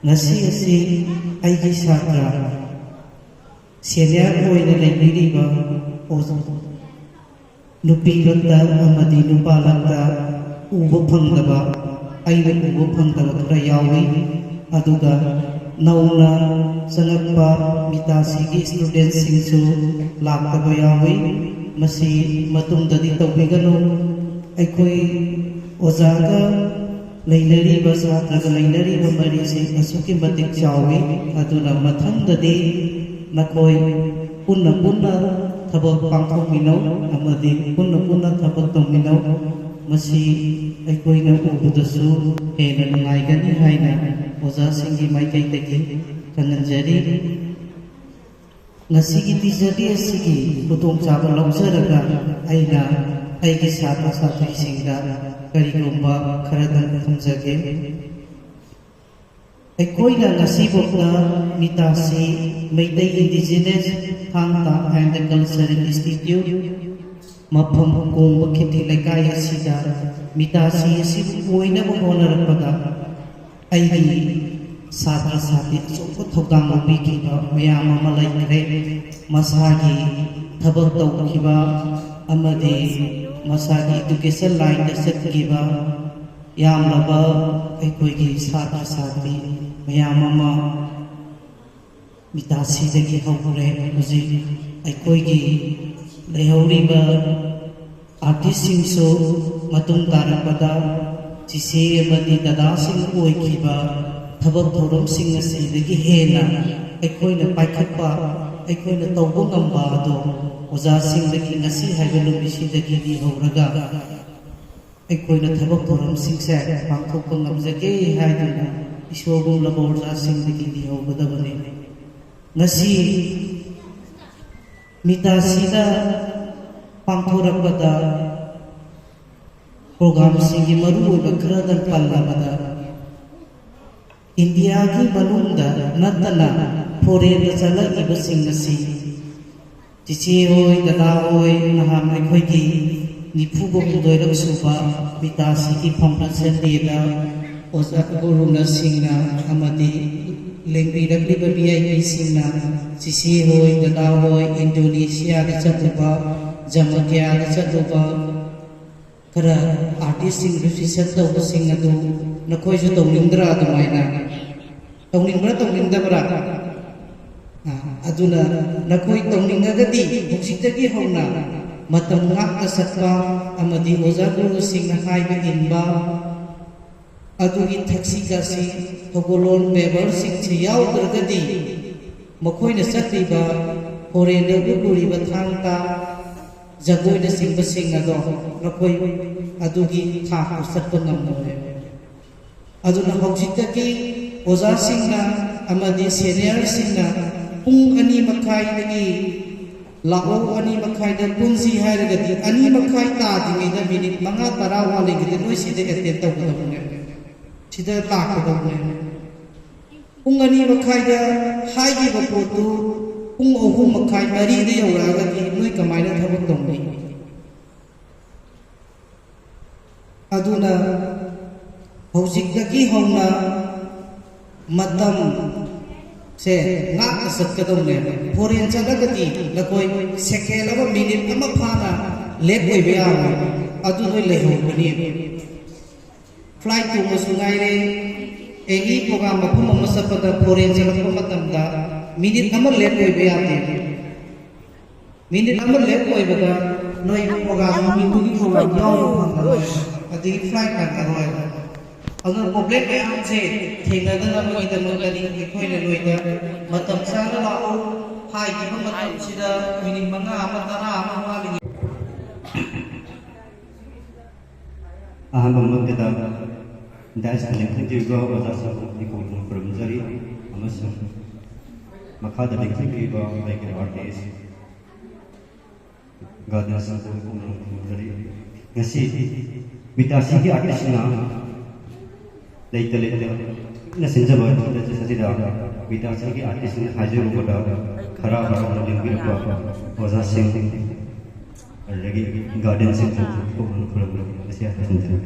ꯉꯁꯤ ꯑꯁꯤ ꯑꯩꯒꯤ ꯁꯥꯇ꯭ꯔ ꯁꯦꯅꯤꯌꯔ ꯑꯣꯏꯅ ꯂꯩꯕꯤꯔꯤꯕ ꯑꯣꯖꯥ ꯅꯨꯄꯤ ꯂꯛꯇ ꯑꯃꯗꯤ ꯅꯨꯄꯥ ꯂꯛꯇ ꯎꯕ ꯐꯪꯗꯕ, ꯑꯩꯅ ꯎꯕ ꯐꯪꯗꯕ ꯈꯔ ꯌꯥꯎꯏ꯫ ꯑꯗꯨꯒ ꯅꯧꯅ ꯆꯪꯉꯛꯄ ꯃꯤꯇꯥꯁꯤꯒꯤ ꯁ꯭ꯇꯨꯗꯦꯟꯁꯤꯡꯁꯨ ꯂꯥꯛꯇꯕ ꯌꯥꯎꯏ꯫ ꯃꯁꯤ ꯃꯇꯨꯡꯗꯗꯤ ꯇꯧꯕꯤꯒꯅꯨ꯫ ꯑꯩꯈꯣꯏ ꯑꯣꯖꯥꯒ ꯂꯩꯅꯔꯤꯕ, ꯁꯥꯇ꯭ꯔꯒ ꯂꯩꯅꯔꯤꯕ ꯃꯔꯤꯁꯦ ꯑꯁꯨꯛꯀꯤ ꯃꯇꯤꯛ ꯆꯥꯎꯏ꯫ ꯑꯗꯨꯅ ꯃꯊꯪꯗꯗꯤ ꯅꯈꯣꯏ ꯄꯨꯟꯅ ꯄꯨꯟꯅ ꯊꯕꯛ ꯄꯥꯡꯊꯣꯛꯃꯤꯟꯅꯧ ꯑꯃꯗꯤ ꯄꯨꯟꯅ ꯄꯨꯟꯅ ꯊꯕꯛ ꯇꯧꯃꯤꯟꯅꯧ꯫ ꯃꯁꯤ ꯑꯩꯈꯣꯏꯅ ꯎꯕꯗꯁꯨ ꯍꯦꯟꯅ ꯅꯨꯡꯉꯥꯏꯒꯅꯤ ꯍꯥꯏꯅ ꯑꯣꯖꯥꯁꯤꯡꯒꯤ ꯃꯥꯏꯀꯩꯗꯒꯤ ꯈꯪꯍꯟꯖꯔꯤ꯫ ꯉꯁꯤꯒꯤ ꯇꯤꯆꯔ ꯗꯦ ꯑꯁꯤꯒꯤ ꯈꯨꯗꯣꯡꯆꯥꯕ ꯂꯧꯖꯔꯒ ꯑꯩꯅ ꯑꯩꯒꯤ ꯁꯥꯇ꯭ꯔ ꯁꯥꯇ꯭ꯔꯤꯁꯤꯡꯗ ꯀꯔꯤꯒꯨꯝꯕ ꯈꯔꯗꯪ ꯊꯝꯖꯒꯦ꯫ ꯑꯩꯈꯣꯏꯅ ꯉꯁꯤꯐꯥꯎꯗ ꯃꯤꯇꯥꯁꯤ ꯃꯩꯇꯩ ꯏꯟꯗꯤꯖꯤꯅꯁ ꯊꯥꯡ ꯇꯥ ꯑꯦꯟ ꯀꯜꯆꯔꯦꯜ ꯏꯟꯁꯇꯤꯇ꯭ꯌꯨꯠ ꯃꯐꯝ ꯀꯣꯡꯕ ꯈꯦꯇꯤ ꯂꯩꯀꯥꯏ ꯑꯁꯤꯗ ꯃꯤꯇꯥꯁꯤ ꯑꯁꯤꯕꯨ ꯑꯣꯏꯅꯕ ꯍꯣꯠꯅꯔꯛꯄꯗ ꯑꯩꯒꯤ ꯁꯥꯇ꯭ꯔ ꯁꯥꯇ꯭ꯔꯤ ꯑꯆꯧꯕ ꯊꯧꯗꯥꯡ ꯂꯧꯕꯤꯈꯤꯕ ꯃꯌꯥꯝ ꯑꯃ ꯂꯩꯈ꯭ꯔꯦ꯫ ꯃꯁꯥꯒꯤ ꯊꯕꯛ ꯇꯧꯈꯤꯕ ꯑꯃꯗꯤ ꯃꯁꯥꯒꯤ ꯏꯗꯨꯀꯦꯁꯟ ꯂꯥꯏꯟꯗ ꯆꯠꯈꯤꯕ ꯌꯥꯝꯂꯕ ꯑꯩꯈꯣꯏꯒꯤ ꯁꯥꯇ꯭ꯔ ꯁꯥꯇ꯭ꯔꯤ ꯃꯌꯥꯝ ꯑꯃ ꯃꯤꯇꯥꯁꯤꯗꯒꯤ ꯍꯧꯈ꯭ꯔꯦ꯫ ꯍꯧꯖꯤꯛ ꯑꯩꯈꯣꯏꯒꯤ ꯂꯩꯍꯧꯔꯤꯕ ꯑꯥꯔꯇꯤꯁꯁꯤꯡꯁꯨ ꯃꯇꯨꯡ ꯇꯥꯔꯛꯄꯗ ꯆꯤꯆꯦ ꯑꯃꯗꯤ ꯗꯗꯥꯁꯤꯡ ꯑꯣꯏꯈꯤꯕ ꯊꯕꯛ ꯊꯧꯔꯝꯁꯤꯡ ꯑꯁꯤꯗꯒꯤ ꯍꯦꯟꯅ ꯑꯩꯈꯣꯏꯅ ꯄꯥꯏꯈꯠꯄ, ꯑꯩꯈꯣꯏꯅ ꯇꯧꯕ ꯉꯝꯕ ꯑꯗꯣ ꯑꯣꯖꯥꯁꯤꯡꯗꯒꯤ ꯉꯁꯤ ꯍꯥꯏꯕ ꯅꯨꯃꯤꯠꯁꯤꯗꯒꯤꯗꯤ ꯍꯧꯔꯒ ꯑꯩꯈꯣꯏꯅ ꯊꯕꯛ ꯊꯧꯔꯝꯁꯤꯡꯁꯦ ꯄꯥꯡꯊꯣꯛꯄ ꯉꯝꯖꯒꯦ ꯍꯥꯏꯗꯨꯅ ꯏꯁꯣꯔꯒꯨꯝꯂꯕ ꯑꯣꯖꯥꯁꯤꯡꯗꯒꯤ ꯅꯤꯍꯧꯒꯗꯕꯅꯤ꯫ ꯉꯁꯤ ꯃꯤꯇꯥꯁꯤꯅ ꯄꯥꯡꯊꯣꯔꯛꯄꯗ ꯄ꯭ꯔꯣꯒ꯭ꯔꯥꯝꯁꯤꯡꯒꯤ ꯃꯔꯨꯑꯣꯏꯕ ꯈꯔꯗꯪ ꯄꯜꯂꯕꯗ, ꯏꯟꯗꯤꯌꯥꯒꯤ ꯃꯅꯨꯡꯗ ꯅꯠꯇꯅ ꯐꯣꯔꯦꯟꯗ ꯆꯠꯂꯛꯂꯤꯕꯁꯤꯡ ꯑꯁꯤ ꯆꯤꯆꯦ ꯍꯣꯏ, ꯗꯗꯥ ꯍꯣꯏ, ꯅꯍꯥꯟ ꯑꯩꯈꯣꯏꯒꯤ ꯅꯤꯐꯨꯒ ꯍꯨꯝꯗꯣꯏꯔꯛ ꯁꯨꯕ ꯃꯤꯇꯥꯁꯤꯒꯤ ꯐꯥꯎꯟꯗꯦꯁꯟ ꯗꯦꯗ ꯑꯣꯖꯥ ꯒꯨꯔꯨꯅꯁꯤꯡꯅ ꯑꯃꯗꯤ ꯂꯦꯡꯕꯤꯔꯛꯂꯤꯕ ꯚꯤ ꯑꯥꯏ ꯄꯤꯁꯤꯡꯅ, ꯆꯤꯆꯦ ꯍꯣꯏ, ꯗꯗꯥ ꯍꯣꯏ, ꯏꯟꯗꯣꯅꯦꯁꯤꯌꯥꯗ ꯆꯠꯂꯨꯕ, ꯖꯃꯀꯤꯌꯥꯗ ꯆꯠꯂꯨꯕ, ꯈꯔ ꯑꯥꯔꯇꯤꯁꯁꯤꯡ ꯔꯤꯁꯤꯞꯁꯟ ꯇꯧꯕꯁꯤꯡ ꯑꯗꯨ ꯅꯈꯣꯏꯁꯨ ꯇꯧꯅꯤꯡꯗ꯭ꯔꯥ? ꯑꯗꯨꯃꯥꯏꯅ ꯇꯧꯅꯤꯡꯕ꯭ꯔꯥ, ꯇꯧꯅꯤꯡꯗꯕ꯭ꯔꯥ? ꯑ, ꯑꯗꯨꯅ ꯅꯈꯣꯏ ꯇꯧꯅꯤꯡꯉꯒꯗꯤ ꯍꯧꯖꯤꯛꯇꯒꯤ ꯍꯧꯅ ꯃꯇꯝ ꯉꯥꯛꯅ ꯆꯠꯄ ꯑꯃꯗꯤ ꯑꯣꯖꯥ ꯒꯨꯔꯨꯁꯤꯡꯅ ꯍꯥꯏꯕ ꯏꯟꯕ, ꯑꯗꯨꯒꯤ ꯊꯛꯁꯤ ꯈꯥꯁꯤ, ꯊꯧꯒꯜꯂꯣꯟ ꯕꯦꯕꯔꯁꯤꯡꯁꯤ ꯌꯥꯎꯗ꯭ꯔꯒꯗꯤ ꯃꯈꯣꯏꯅ ꯆꯠꯂꯤꯕ ꯐꯣꯔꯦꯟꯗ ꯎꯠꯂꯨꯔꯤꯕ ꯊꯥꯡ ꯇꯥ ꯖꯒꯣꯏꯅꯆꯤꯡꯕꯁꯤꯡ ꯑꯗꯣ ꯃꯈꯣꯏ ꯑꯗꯨꯒꯤ ꯊꯥꯛꯇ ꯆꯠꯄ ꯉꯝꯂꯣꯏ꯫ ꯑꯗꯨꯅ ꯍꯧꯖꯤꯛꯇꯒꯤ ꯑꯣꯖꯥꯁꯤꯡꯅ ꯑꯃꯗꯤ ꯁꯦꯅꯤꯌꯔꯁꯤꯡꯅ ꯄꯨꯡ ꯑꯅꯤ ꯃꯈꯥꯏꯗꯒꯤ ꯂꯥꯛꯑꯣ, ꯑꯅꯤ ꯃꯈꯥꯏꯗ ꯄꯨꯟꯁꯤ ꯍꯥꯏꯔꯒꯗꯤ ꯑꯅꯤ ꯃꯈꯥꯏ ꯇꯥꯗ꯭ꯔꯤꯉꯩꯗ ꯃꯤꯅꯤꯠ ꯃꯉꯥ ꯇꯔꯥ ꯋꯥꯠꯂꯤꯉꯩꯗ ꯅꯣꯏ ꯁꯤꯗ ꯑꯦꯇꯦꯟ ꯇꯧꯒꯗꯧꯕꯅꯦ, ꯁꯤꯗ ꯂꯥꯛꯀꯗꯧꯕꯅꯦ꯫ ꯄꯨꯡ ꯑꯅꯤ ꯃꯈꯥꯏꯗ ꯍꯥꯏꯈꯤꯕ ꯄꯣꯠꯇꯨ ꯄꯨꯡ ꯑꯍꯨꯝ ꯃꯈꯥꯏ, ꯃꯔꯤꯗ ꯌꯧꯔꯛꯑꯒꯗꯤ ꯅꯣꯏ ꯀꯃꯥꯏꯅ ꯊꯕꯛ ꯇꯧꯅꯤ? ꯑꯗꯨꯅ ꯍꯧꯖꯤꯛꯇꯒꯤ ꯍꯧꯅ ꯃꯇꯝꯁꯦ ꯉꯥꯛꯅ ꯆꯠꯀꯗꯧꯅꯦꯕ꯫ ꯐꯣꯔꯦꯟ ꯆꯠꯂꯒꯗꯤ ꯅꯈꯣꯏ ꯁꯦꯀꯦꯟ ꯑꯃ, ꯃꯤꯅꯤꯠ ꯑꯃ ꯐꯥꯅ ꯂꯦꯞ ꯑꯣꯏꯕ ꯌꯥꯔꯣꯏ꯫ ꯑꯗꯨ ꯅꯣꯏ ꯂꯩꯍꯧꯒꯅꯤ꯫ ꯐ꯭ꯂꯥꯏꯠ ꯇꯣꯡꯕꯁꯨ ꯉꯥꯏꯔꯦ, ꯑꯦꯅꯤ ꯄ꯭ꯔꯣꯒ꯭ꯔꯥꯝ ꯃꯐꯝ ꯑꯃ ꯆꯠꯄꯗ ꯐꯣꯔꯦꯟ ꯆꯠꯂꯛꯄ ꯃꯇꯝꯗ ꯃꯤꯅꯤꯠ ꯑꯃ ꯂꯦꯞ ꯑꯣꯏꯕ ꯌꯥꯗꯦ꯫ ꯃꯤꯅꯤꯠ ꯑꯃ ꯂꯦꯞ ꯑꯣꯏꯕꯗ ꯅꯣꯏ ꯄ꯭ꯔꯣꯒ꯭ꯔꯥꯝ, ꯃꯤꯗꯨꯒꯤ ꯄ꯭ꯔꯣꯒ꯭ꯔꯥꯝ ꯌꯥꯎꯕ ꯐꯪꯉꯔꯣꯏ, ꯑꯗꯒꯤ ꯐ꯭ꯂꯥꯏꯠ ꯅꯪꯉꯔꯣꯏ꯫ ꯑꯗꯨꯅ ꯄ꯭ꯔꯣꯕ꯭ꯂꯦꯝ ꯃꯌꯥꯝꯁꯦ ꯊꯦꯡꯅꯗꯅꯕꯒꯤꯗꯃꯛꯇꯅꯤ ꯑꯩꯈꯣꯏꯅ ꯅꯣꯏꯗ ꯃꯇꯝ ꯆꯥꯅ ꯂꯥꯛꯑꯣ ꯍꯥꯏꯈꯤꯕ ꯃꯇꯝꯁꯤꯗ ꯃꯤꯅꯤꯠ ꯃꯉꯥ ꯑꯃ, ꯇꯔꯥ ꯑꯃ ꯋꯥꯠꯂꯤꯉꯩ ꯑꯍꯥꯟꯕꯃꯛꯇꯗ ꯗꯥꯏꯁꯇ ꯂꯦꯡꯊꯣꯛꯄꯤꯔꯤꯕ ꯑꯣꯖꯥꯁꯤꯡꯕꯨ ꯏꯀꯣꯛꯅ ꯈꯨꯔꯨꯝꯖꯔꯤ ꯑꯃꯁꯨꯡ ꯃꯈꯥꯗ ꯂꯦꯡꯊꯣꯛꯄꯤꯔꯤꯕ ꯑꯩꯒꯤ ꯑꯥꯔꯇꯤꯁ ꯒꯥꯔꯗꯦꯟꯁꯤꯡꯕꯨ ꯏꯀꯣꯛꯅ ꯈꯨꯔꯨꯝꯖꯔꯤ꯫ ꯉꯁꯤ ꯃꯤꯇꯥꯁꯤꯒꯤ ꯑꯥꯔꯇꯤꯁꯁꯤꯡꯅ ꯂꯩꯇ ꯂꯩꯇꯅ ꯁꯤꯟꯖꯕ ꯀꯣꯟꯇꯦꯁ ꯑꯁꯤꯗ ꯃꯤꯇꯥꯁꯤꯒꯤ ꯑꯥꯔꯇꯤꯁꯁꯤꯡꯅ ꯍꯥꯏꯖꯔꯨꯕꯗ ꯍꯔꯥꯎ ꯍꯔꯥꯎꯅ ꯂꯦꯡꯕꯤꯔꯛꯄ ꯑꯣꯖꯥꯁꯤꯡ, ꯑꯗꯨꯗꯒꯤ ꯒꯥꯔꯗꯦꯟꯁꯤꯡꯕꯨ ꯏꯀꯣꯛꯅ ꯈꯨꯔꯨꯝꯖꯔꯤ꯫ ꯃꯁꯤ ꯍꯥꯏꯖꯅꯤꯡꯖꯔꯤ꯫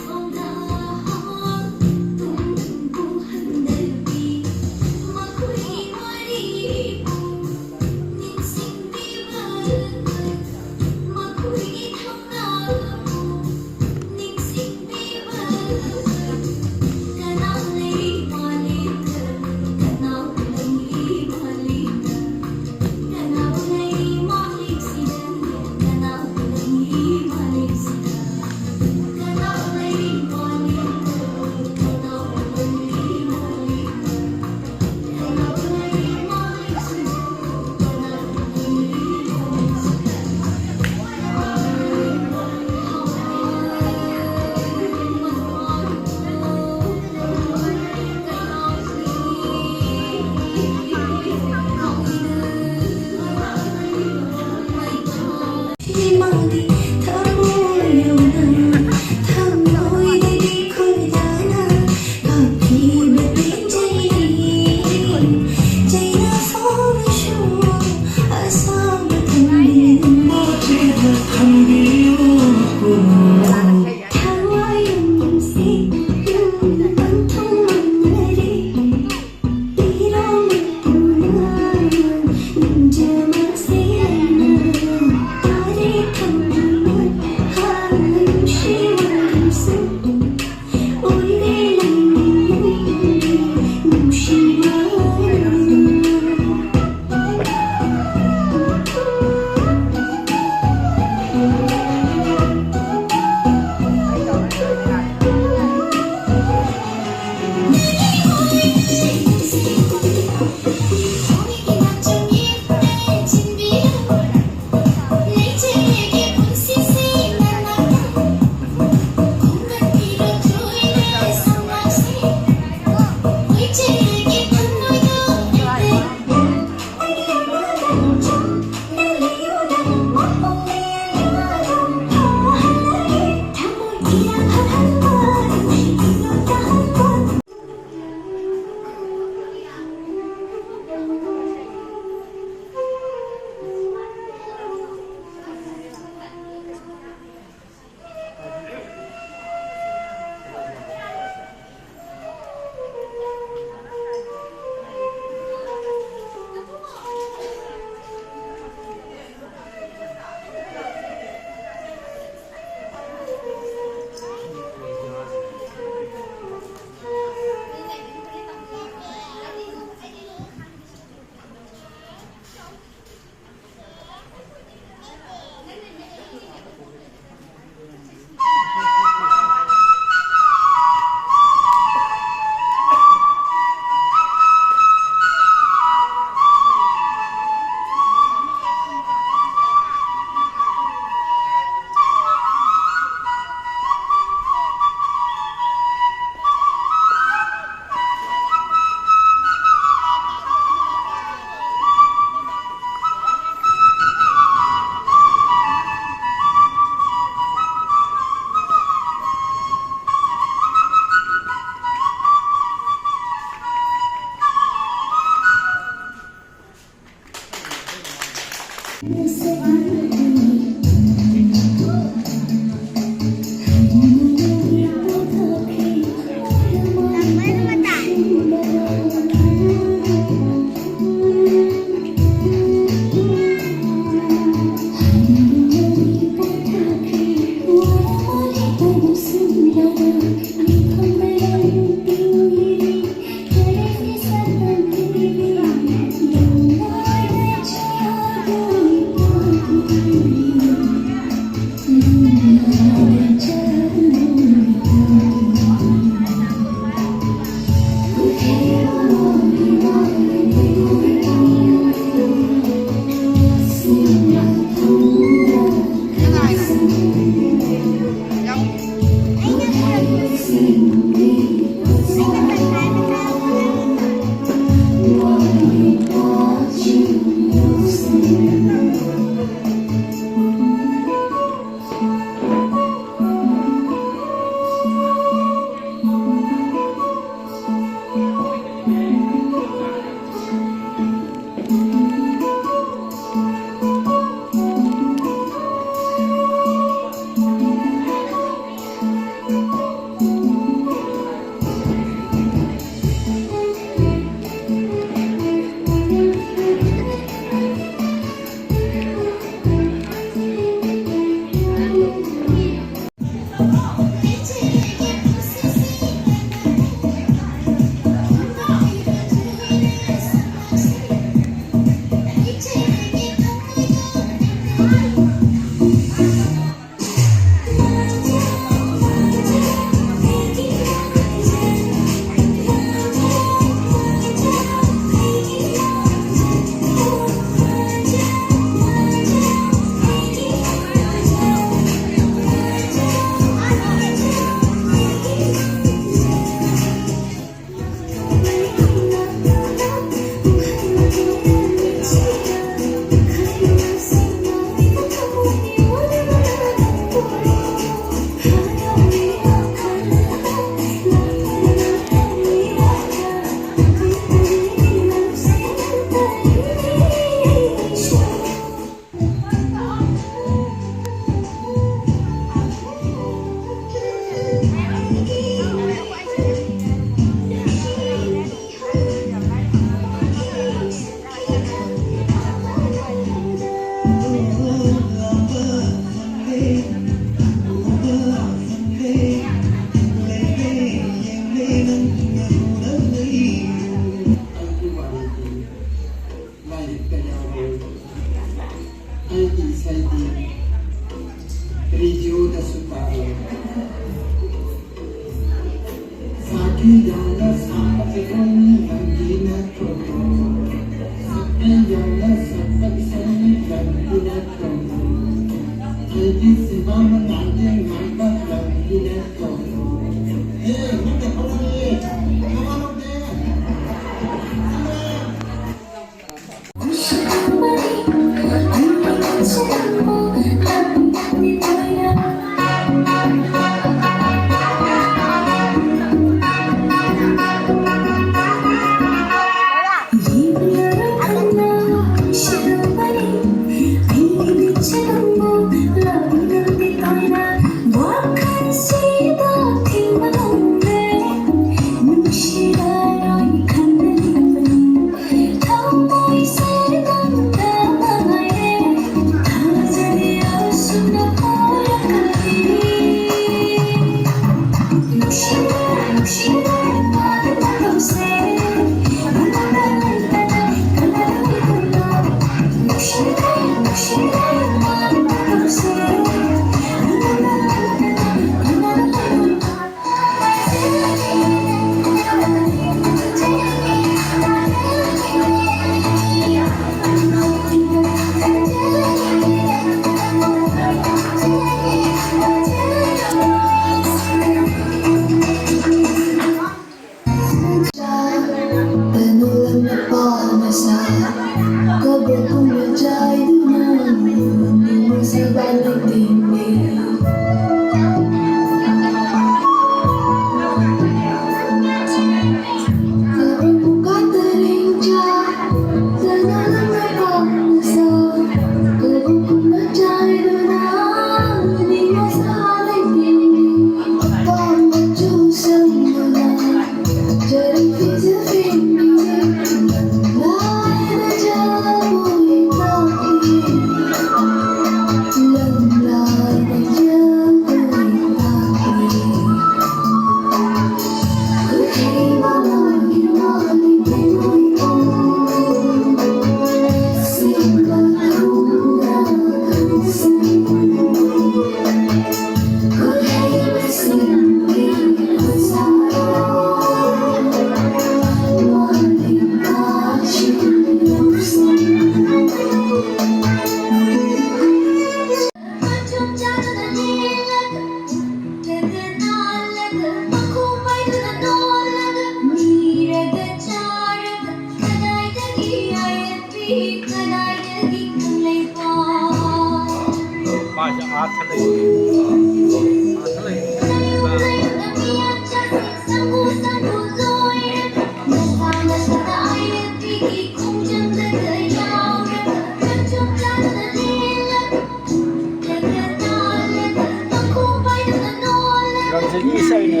ꯔꯝꯖꯤꯒꯤ ꯏꯁꯩꯅꯦ꯫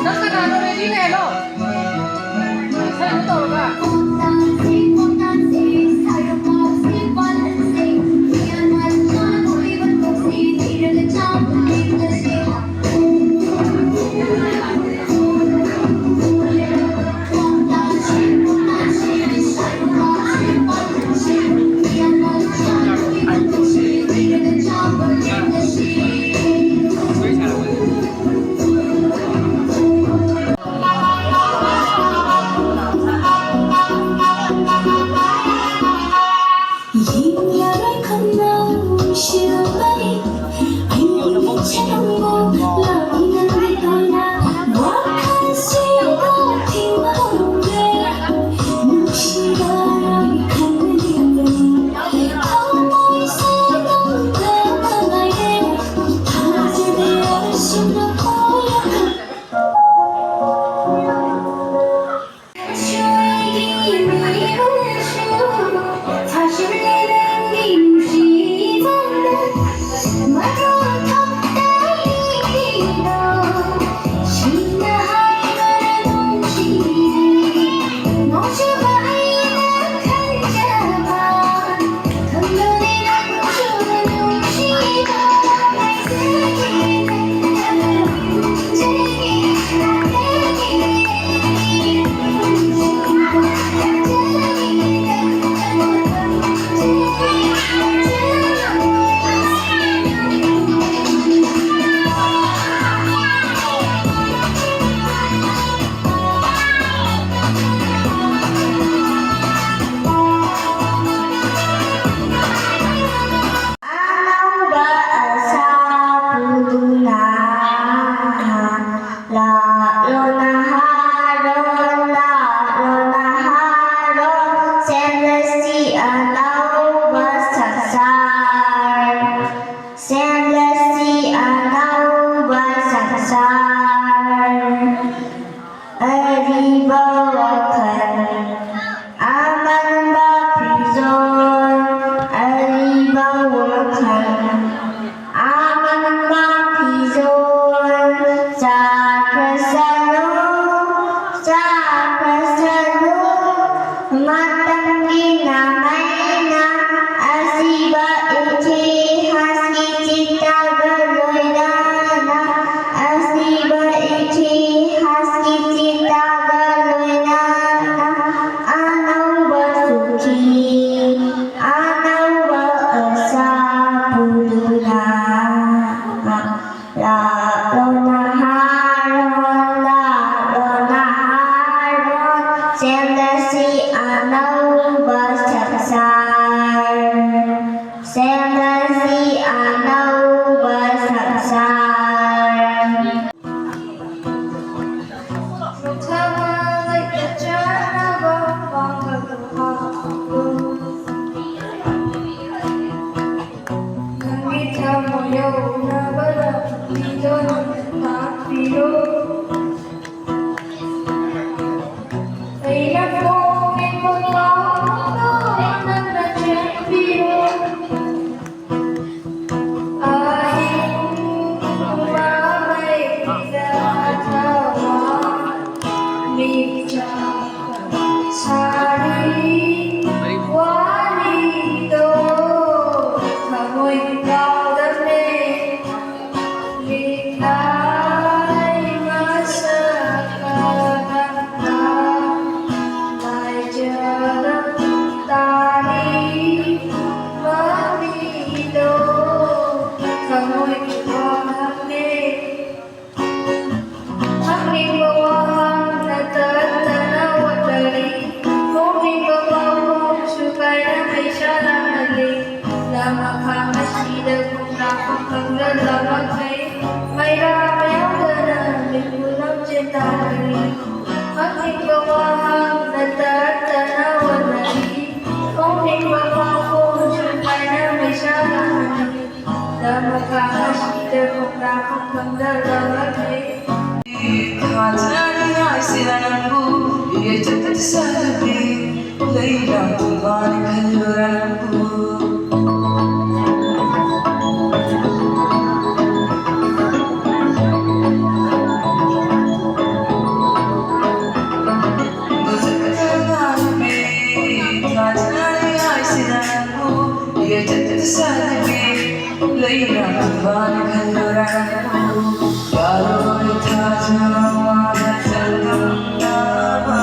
ꯅꯪ ꯀꯅꯥꯅꯣ? ꯔꯦꯗꯤ ꯂꯩꯍꯜꯂꯣ꯫ ꯏꯁꯩꯗꯣ ꯇꯧꯔꯒ꯫ ꯁꯦꯝꯒꯠꯁꯤ ꯑꯅꯧꯕ ꯁꯪꯁꯥꯔ꯫ ꯅꯣꯡꯊꯥ ꯃꯔꯛꯇ ꯆꯠꯅꯕ ꯄꯥꯡꯒꯜ ꯍꯥꯞꯄꯨ꯫ ꯅꯪꯒꯤ ꯊꯃꯣꯏ ꯌꯧꯅꯕ ꯂꯝꯕꯤꯗꯣ ꯅꯪꯅ ꯇꯥꯛꯄꯤꯌꯨ꯫ ꯑꯩꯅ ꯐꯣꯡꯂꯤꯕ ꯄꯥꯎꯗꯣ ꯅꯪꯅ ꯆꯦꯟꯕꯤꯌꯨ꯫ ꯑꯍꯤꯡ ꯃꯩꯗ ꯊꯋꯥꯏ ꯃꯤꯆꯥꯛ ꯁꯥꯔꯤ ꯋꯥꯔꯤꯗꯣ ꯊꯃꯣꯏ ꯀꯥꯎꯗꯅꯦ꯫ ꯂꯤꯛꯂꯥꯏ ꯃꯁꯛ ꯈꯪꯅ ꯂꯥꯏꯖꯔꯝ ꯇꯥꯔꯤ ꯃꯃꯤꯗꯣ ꯊꯃꯣꯏꯒꯤ ꯋꯥꯍꯪꯅꯦ꯫ ꯍꯪꯅꯤꯡꯕ ꯋꯥꯍꯪꯅ ꯇꯠꯇꯅ ꯋꯥꯇꯔꯤ꯫ ꯐꯣꯡꯅꯤꯡꯕ ꯄꯥꯎꯈꯨꯝꯁꯨ ꯀꯥꯏꯅ ꯃꯩꯁꯥ ꯂꯥꯡꯍꯜꯂꯤ꯫ ꯂꯝꯈꯥꯡ ꯑꯁꯤꯗ ꯈꯣꯡꯅꯥꯡ ꯈꯪꯗ ꯂꯥꯡꯂꯛꯂꯦ꯫ ꯃꯩꯔꯥ ꯃꯌꯥꯝꯗꯅ ꯃꯤꯠꯄꯨ ꯂꯝꯖꯦꯟ ꯇꯥꯟꯅꯔꯤ꯫ ꯍꯪꯅꯤꯡꯕ ꯋꯥꯍꯪꯅ ꯇꯠꯇꯅ ꯋꯥꯅꯔꯤ꯫ ꯐꯣꯡꯅꯤꯡꯕ ꯄꯥꯎꯈꯨꯝꯁꯨ ꯀꯥꯏꯅ ꯃꯩꯁꯥ ꯂꯥꯡꯍꯜꯂꯤ꯫ ꯂꯝꯈꯥꯡ ꯑꯁꯤꯗ ꯈꯣꯡꯅꯥꯡ ꯈꯪꯗ ꯂꯥꯡꯂꯛꯂꯦ꯫ ꯊꯥꯖꯅꯤꯡꯉꯥꯏꯁꯤꯅ ꯅꯪꯕꯨ ꯌꯦꯡꯖꯕꯗ ꯁꯥꯟꯅꯕꯤ꯫ ꯂꯩꯔꯥꯡ ꯊꯧꯕꯥꯜ ꯈꯜꯂꯨꯔꯕꯨ꯫ ꯃꯁꯛꯇ ꯉꯥꯎꯔꯕꯤ ꯊꯥꯖꯅꯤꯡꯉꯥꯏꯁꯤꯅꯕꯨ ꯌꯦꯡꯖꯕꯗ ꯁꯥꯟꯅꯕꯤ꯫ ꯂꯩꯔꯥꯡ ꯊꯧꯕꯥꯜ ꯈꯜꯂꯨꯔꯕꯨ꯫ ꯌꯥꯔꯣꯏ ꯊꯥꯖꯅ ꯋꯥꯅ ꯆꯥꯡꯗꯝꯅꯕ꯫